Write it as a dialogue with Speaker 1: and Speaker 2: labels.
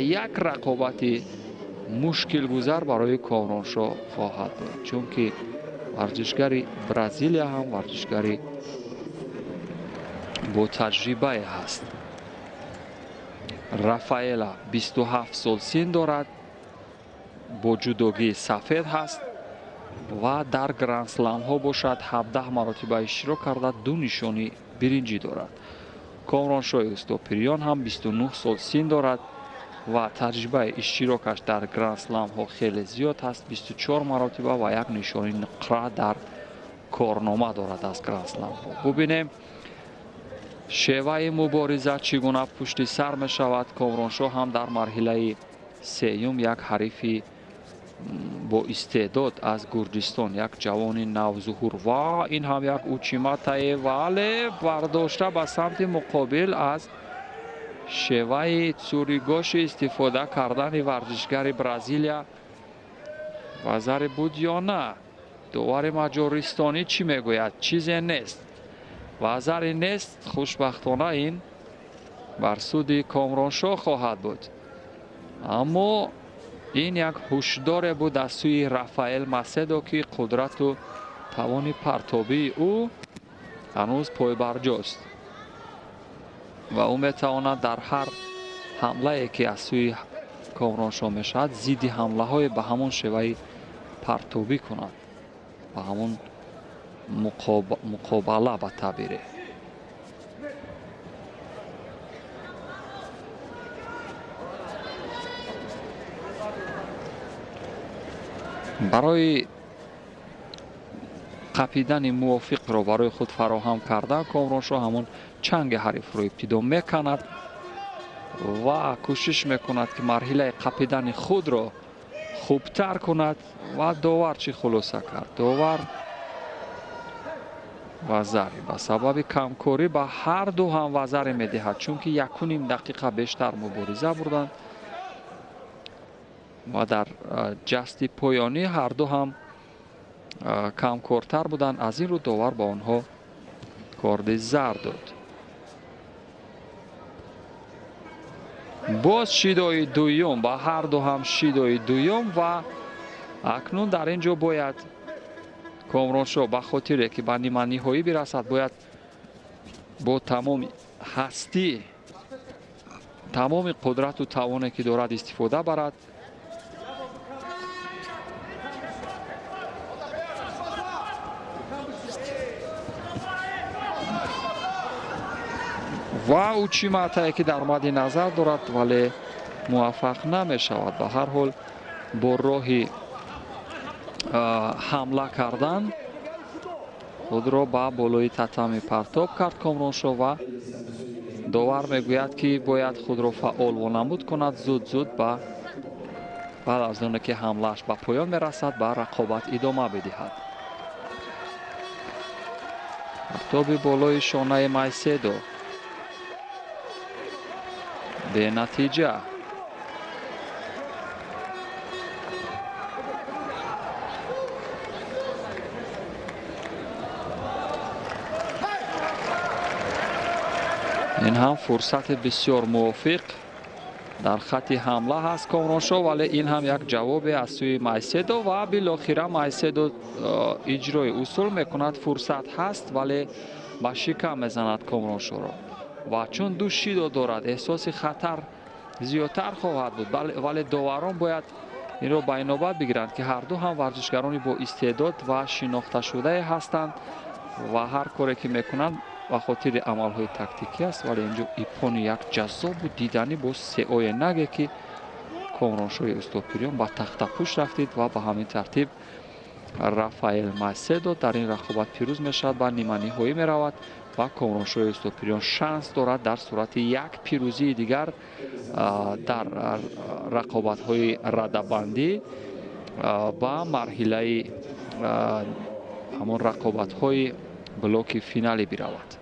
Speaker 1: Як рақобати мушкилгузар барои Комроншоҳ хоҳад буд, чунки варзишгари Бразилия ҳам варзишгари бо таҷрибае ҳаст. Рафаэла 27 сол син дорад, бо ҷудогии сафед ҳаст ва дар грандсламҳо бошад 17 маротиба иштирок карда, 2 нишони биринҷӣ дорад. Комроншоҳи Устопириён ҳам 29 сол син дорад ва таҷрибаи иштирокаш дар грандсламҳо хеле зиёд ҳаст, 24 маротиба ва як нишони нуқра дар корнома дорад аз грандсламҳо. Бубинем шеваи мубориза чӣ гуна пушти сар мешавад. Комроншоҳ ҳам дар марҳилаи сеюм як ҳарифи бо истеъдод аз Гурҷистон, як ҷавони навзуҳур ва ин ҳам як учиматае, вале бардошта ба самти муқобил аз шеваи цуригоши истифода кардани варзишгари Бразилия вазари буд ё на? Довари маҷористонӣ чӣ мегӯяд? Чизе нест, вазари нест. Хушбахтона ин бар суди Комроншоҳ хоҳад буд, аммо ин як ҳушдоре буд аз сӯи Рафаэл Маседо, ки қудрату тавони партобии ӯ ҳанӯз пойбарҷост ва ӯ метавонад дар ҳар ҳамлае, ки аз сӯи Комроншоҳ мешавад, зидди ҳамлаҳое ба ҳамон шеваи партобӣ кунад, ба ҳамон муқобала ба таъбире. Барои қапидани мувофиқро барои худ фароҳам кардан Комроншоҳ ҳамон чанги ҳарифро ибтидо меканад ва кӯшиш мекунад, ки марҳилаи қапидани худро хубтар кунад. Ва довар чӣ хулоса кард? Довар вазари ба сабаби камкорӣ ба ҳар ду ҳам вазаре медиҳад, чунки 1,5 дақиқа бештар мубориза бурданд ва дар ҷасти поёнӣ ҳар ду ҳам камкортар буданд. Аз ин рӯ довар ба онҳо корди зар дод. Боз шидои дуюм, ба ҳар ду ҳам шидои дуюм. Ва акнун дар ин ҷо бояд Комроншоҳ ба хотире ки ба ниманиҳоӣ бирасад, бояд бо тамоми ҳастӣ, тамоми қудрату тавоне ки дорад истифода барад. Ва учиматае ки дар мадди назар дорад, вале муваффақ намешавад. Ба ҳар ҳол бо роҳи ҳамла кардан худро ба болои татами партоб кард Комроншоҳ ва довар мегӯяд, ки бояд худро фаъол вонамуд кунад. Зуд-зуд баъд аз оне ки ҳамлааш ба поён мерасад, ба рақобат идома бидиҳад. Партоби болои шонаи Майседо бенатиҷа. Ин ҳам фурсати бисёр мувофиқ дар хатти ҳамла ҳаст Комроншоҳ, вале ин ҳам як ҷавобе аз сӯи Майседо ва билохира Майседо иҷрои усул мекунад. Фурсат ҳаст, вале ба шикам мезанад Комроншоҳро ва чун ду шидо дорад, эҳсоси хатар зиёдтар хоҳад буд, вале доварон бояд инро ба инобат бигиранд, ки ҳар ду ҳам варзишгарони бо истеъдод ва шинохташудае ҳастанд ва ҳар коре ки мекунанд ба хотири амалҳои тактикӣ аст. Вале инҷо ипони як ҷаззобу диданӣ бо сеое наге, ки Комроншоҳи Устопириён ба тахтапӯш рафтид ва ба ҳамин тартиб Рафаэл Маседо дар ин рақобат пирӯз мешавад, ба ниманиҳоӣ меравад ва Комроншоҳи Устопириён шанс дорад дар сурати як пирӯзии дигар дар рақобатҳои радабандӣ ба марҳилаи ҳамон рақобатҳои блоки финалӣ биравад.